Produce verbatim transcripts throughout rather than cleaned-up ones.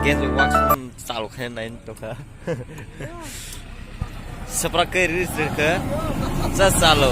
Gen je wak sum chalo khe nai tokha. Sapra ke ri ri khe. Cha chalo.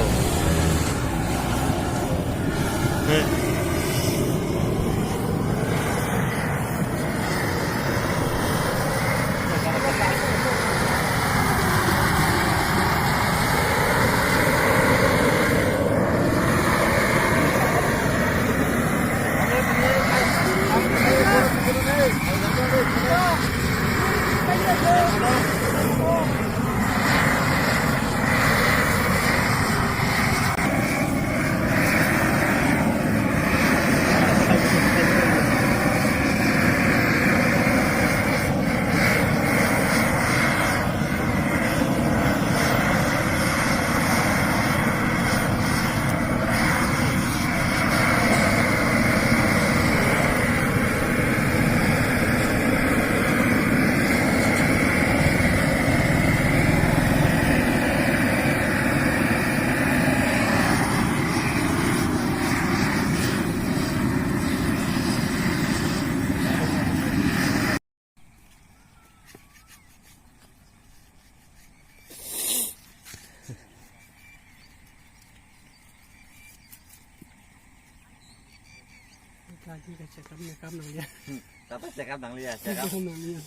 Lagi ka check up makeup nang ya. Hmm, tata check up nang liya, check up. Check up nang ya.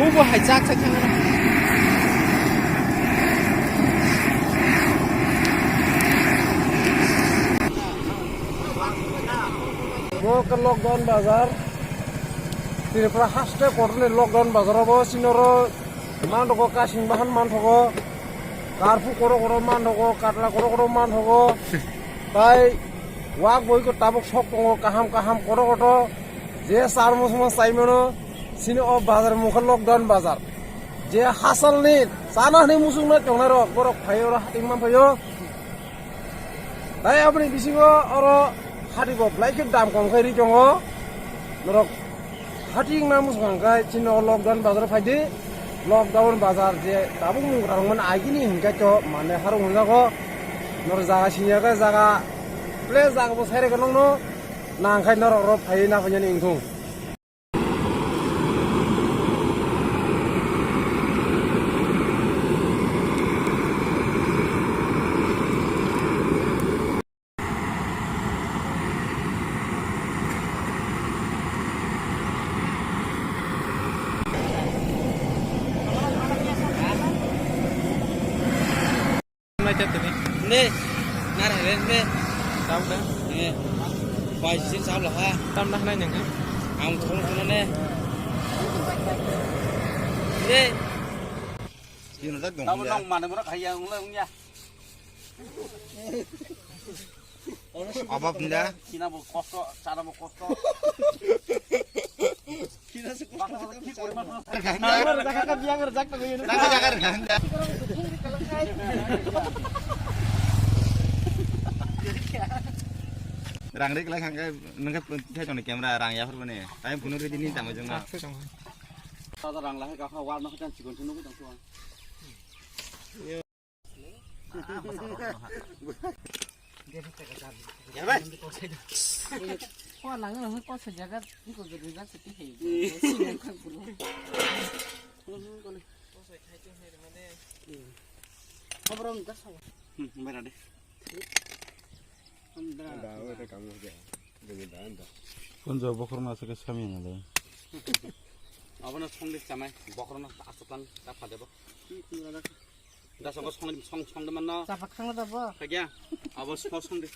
Ubo hai chak chak thang. Bo ke lockdown bazar. Tripura haste kotor ni lockdown bazar obo, sinoro manthogo kasing bahan manthogo, karphu koro koro manthogo, katla koro koro manthogo. Tai wak boi ko tabuk sok tongo kaham kaham koro koto. Je sar musumo saimano sini o bazar mukha lockdown bazar. Je hasalni sana hwnwi musukno tongnai rok borok phaio oro hating man phaio. Tai aboni bisingo oro hati bo belai khe dam kom khai ri tongo. Norok hati wngna muchung kha khe chini o lockdown bazar phai di. Lockdown bazar je tabuk mung rang mani agini hinkhe to mane harung hwnjago. Norok jaga siniya khe jaga ple jaga bo sai rega nongno nang khai norok oro phai na phai nani wngthung. Ne, nara ne, ne. Tam da? Ne. Bai sin sab laha. Tam da nai nang. Ang thong thong ne. Ne. Sino da dong. Tam nong mane mura khaya ungla ungya. Obo punda. Kina bo kosto, chana bo kosto. Kina se kosto. Nang ber jaga ka biang ber jak ta. Nang jaga ber jak ta. Rang rik lai khangke nangke thai tong camera rang ya phur bani. Time phunu ri dini tamo jong na. Tada rang lai ka kha war no khan chikon chunu ko tang tuang. Kunjo bokhorno aswk khe samya nalai. Abono songdi chamai, bokhorno aswk tan ta phadebo. Da songo song, song, song de manno. Chapa khangla da bo. Kagya, abo song, song de.